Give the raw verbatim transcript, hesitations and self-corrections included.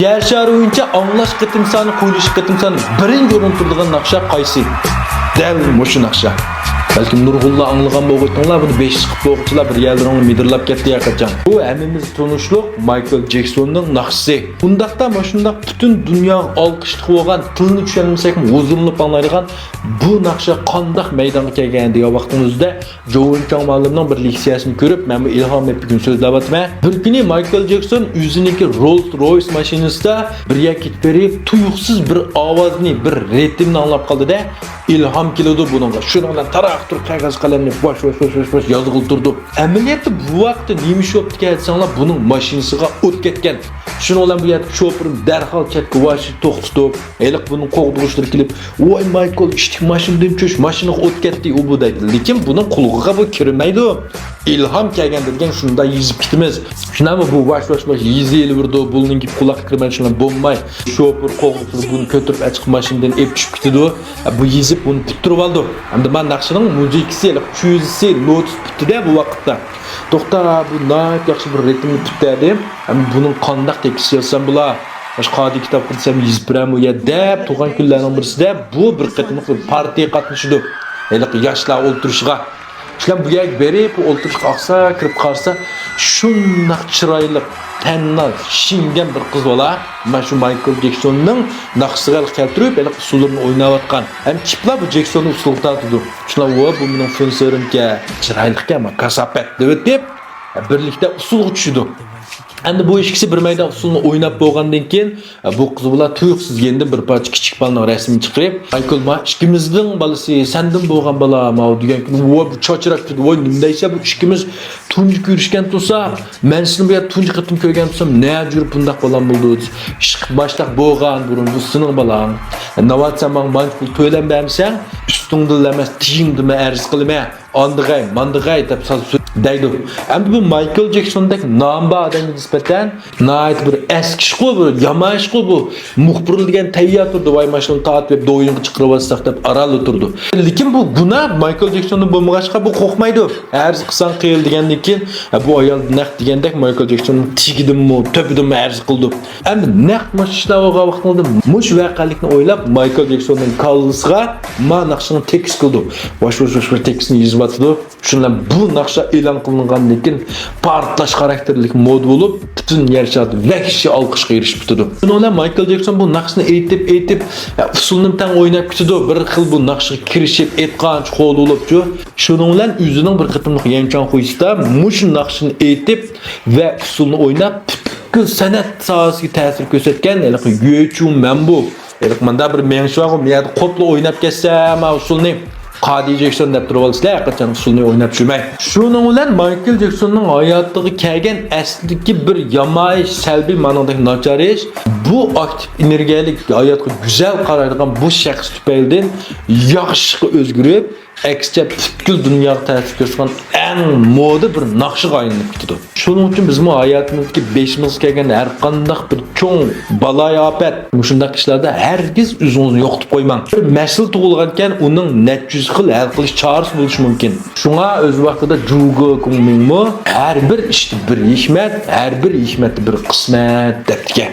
يەر شارى بويىچە ئاڭلاش قېتىم سانى، قويۇلۇش قېتىم سانى بىرىنچى ئورۇندا تۇرىدىغان ناخشا قايسى؟ دەل مۇشۇ ناخشا. بەلكىم نۇرغۇنلار ئاڭلىغان بولغۇچىلار، بۇنى بېشى چىقىپ بولغۇچىلار بىر يەرلىرىڭلار مىدىرلاپ كەتتى ھەقىچان. بۇ ھەممىمىز تونۇشلۇق مايكل جېكسوننىڭ ناخشىسى. ئۇنداقتا مۇشۇنداق پۈتۈن دۇنياغا ئالقىشلىق بولغان، تىلىنى چۈشەنمىسەكمۇ ھۇزۇرلىنىپ ئاڭلايدىغان بۇ ناخشا قانداق مەيدانغا كەلگەن دېگەن ۋاقتىمىزدا، جوۋېن چاڭ مۇئەللىمنىڭ بىر لېكسىيەسىنى كۆرۈپ، مەنمۇ ئىلھام ئېلىپ بۈگۈن سۆزلەۋاتىمەن. بىر كۈنى مايكل جېكسون ئۆزىنىڭكى روللس رويس ماشىنىسىدا بىر يەرگە كېتىپ بېرىپ، تۇيۇقسىز بىر ئاۋازنى، بىر رىتىمنى ئاڭلاپ قالدى-دە، ئىلھام كېلىدۇ بۇنىڭغا. شۇنىڭ بىلەن تاراق تۇرۇپ قەغەز قەلەمنى ۋاش، ۋاش، ۋاش، ۋاش، ۋاش يازغىلى تۇردى. ئەمەلىيەتتە بۇ ۋاقىتتا نېمە ئىش بوپتىكەن دېسەڭلار، بۇنىڭ ماشىنىسىغا ئوت كەتكەن. شۇنىڭ بىلەن بۇ يەردىكى شوپۇرمۇ دەرھال چەتكە ۋاشنى توختىتىپ، ھېلىقى بۇنىڭ قوغدىغۇچىلىرى كېلىپ، «ۋاي مايكل، ئىشتىك ماشىنىدىن چۈش، ماشىنىغا ئوت كەتتى ئۇ بۇ» دەيدۇ. لېكىن بۇنىڭ قۇلىقىغا بۇ كىرمەيدۇ. ئىلھام كەلگەندىن كېيىن شۇنداق يېزىپ كېتىمىز. شۇنداقمۇ بۇ ۋاش ۋاش ۋاش يېزىۋېلىۋېرىدۇ، بۇنىڭ گېپى قۇلاققا كىرمەي، شۇنداق بولماي، شوپۇر قوغدىغۇچىلىرى بۇنى كۆتۈرۈپ ئەچىقىپ ماشىنىدىن ئېلىپ چۈشۈپ كېتىدۇ. بۇ يېزىپ بۇنى پۈتتۈرۈۋالىدۇ. ئەمدى مانا ناخشىنىڭ مۇزىكىسى، چۈزىسى، نوتىسى پۈتتى-دە بۇ ۋاقىتتا. توختا، بۇ ناھايىتى ياخشى بىر رىتىمنى پۈتتۈردى. ئەمما بۇنىڭ قانداق تېكىست يازسام بولا؟ مۇشۇ قادىي كىتابقا دېسەم يېزىپ بېرەمۇ يا دەپ تۇرغان كۈنلەرنىڭ بىرسىدە بۇ بىر قېتىملىق بىر پارتىيە قاتنىشىدۇ. ھېلىقى ياشلار ئولتۇرۇشىغا. شۇلار بۇ يەرگە بېرىپ، بۇ ئولتۇرۇشقا ئاقسا كىرىپ قارىسا، شۇنداق چىرايلىق، تەنلا شىڭگەن بىر قىز بالا مانا شۇ مايكل جېكسوننىڭ ناخشىسىغا كەلتۈرۈپ، ھېلىقى ئۇسسۇللىرىنى ئويناۋاتقان. ھەم كىپلا بۇ جېكسوننى ئۇسسۇلغا تارتىدۇ. شۇلار، «ۋو، بۇ مېنىڭ فېنسىرىمكەن، چىرايلىقكەن، ما كاساپەت» دەۋېتىپ، بىرلىكتە ئۇسسۇلغا چۈشىدۇ. ئەمدى بۇ ئىككىسى بىر مەيدان ئۇسسۇلنى ئويناپ بولغاندىن كېيىن، بۇ قىز بالا تۇيۇقسىز يېنىدىن بىر پارچە كىچىك بالىنىڭ رەسىمىنى چىقىرىپ، «مايكل، ما ئىككىمىزنىڭ بالىسى، سەندىن بولغان بالا ماۋۇ» دېگەن كۈنى، ۋو، بۇ چاچراپ كېتىدۇ. «ۋاي، نېمە دەيسەن، بۇ ئىككىمىز تۇنجى كۆرۈشكەن تۇرسا، مەن سېنى بۇ يەردە تۇنجى قېتىم كۆرگەن تۇرسام، نە جۈرۈپ بۇنداق بالام بولدى؟» دېسە، «ئىشقىپ باشلاق بولغان بۇرۇن، بۇ سېنىڭ بالاڭ. ناۋادا سەن ماڭا مانچە پۇل تۆلەم بەرمىسەڭ، ئۈستۈڭدىن ئەمەس، تېگىڭدىنمۇ ئەرز قىلىمەن.» «ئاندىغاي، ماندىغاي» دەپ ساز سۆز دەيدۇ. ئەمدى بۇ مايكل جېكسوندەك نامى بار ئادەمگە نىسبەتەن ناھايىتى بىر ئەسكى ئىشقۇ بۇ، يامان ئىشقۇ بۇ. مۇخبىرلار دېگەن تەييار تۇرىدۇ، «ۋاي، ماشىنىنى تارتىپ بېرىپ دويىنغا چىقىرىۋاتساق» دەپ ئارانلا تۇرىدۇ. لېكىن بۇ گۇناھ مايكل جېكسوندىن بولمىغاچقا بۇ قورقمايدۇ. «ئەرز قىلساڭ قىل» دېگەندىن كېيىن، بۇ ئايال نەق دېگەندەك مايكل جېكسوننىڭ تېگىدىنمۇ، تۆپىدىنمۇ ئەرز قىلىدۇ. ئەمدى نەق مۇشۇ ئىشلار بولغان ۋاقتىڭىزدا مۇشۇ ۋەقەلىكنى ئويلاپ، مايكل جېكسوننىڭ كاللىسىغا ما ناخشىنىڭ تېكىست قىلىدۇ. ۋاش ۋاش ۋاش بىر تېكىستنى يېزىۋاتىدۇ. شۇنىڭ بىلەن بۇ ناخشا ئېلان قىلىنغاندىن كېيىن پارتلاش خاراكتېرلىك مودا بولۇپ، پۈتۈن يەر شارىدا ۋەھشىي ئالقىشقا ئېرىشىپ كېتىدۇ. شۇنىڭ بىلەن مايكل جېكسون بۇ ناخشىنى ئېيتىپ، ئېيتىپ، ئۇسسۇلنى تەڭ ئويناپ كېتىدۇ. بىر خىل بۇ ناخشىغا كىرىشىپ، ئېيتقانچە قول بولۇپچۇ. شۇنىڭ بىلەن ئۆزىنىڭ بىر قېتىملىق يەنچاڭ خۇيىسىدا مۇشۇ ناخشىنى ئېيتىپ ۋە ئۇسسۇلنى ئويناپ، پۈتكۈل سەنئەت ساھەسىگە تەسىر كۆرسەتكەن ھېلىقى يۆچۈ مەنبۇ. ھېلىقى مۇنداق بىر مېڭىشى بارغۇ، مۇ يەردە قوپلا ئويناپ كەتسە، ما ئۇسسۇلنى قادىي جېكسون دەپ تۇرۇۋالىسىلەر، ھەرقاچان ئۇسسۇلنى ئويناپ چۈشۈرمەي. شۇنىڭ بىلەن مايكل جېكسوننىڭ ھاياتىغا كەلگەن ئەسلىدىكى بىر يامان ئىش، سەلبىي مانىڭدەك ناچار ئىش، بۇ ئاكتىپ ئېنېرگىيەلىك، ھاياتقا گۈزەل قارايدىغان بۇ شەخس تۈپەيلىدىن ياخشىغا ئۆزگىرىپ، ئەكسىچە پۈتكۈل دۇنياغا تەسىر كۆرسىتىدىغان ئەڭ مودا بىر ناخشىغا ئايلىنىپ كېتىدۇ. شۇنىڭ ئۈچۈن بىزمۇ ھاياتىمىزدىكى بېشىمىزغا كەلگەن ھەر قانداق بىر چوڭ بالايىئاپەت، مۇشۇنداق ئىشلاردا ھەرگىز ئۆزىڭىزنى يوقىتىپ قويماڭ. بىر مەسىلە تۇغۇلغانكەن، ئۇنىڭ نەچچە يۈز خىل ھەل قىلىش چارىسى بولۇشى مۇمكىن. شۇڭا ئۆز ۋاقتىدا جۇگې كۇڭمىڭمۇ «ھەر بىر ئىشتا بىر ھېكمەت، ھەر بىر ھېكمەتتە بىر قىسمەت» دەپتىكەن.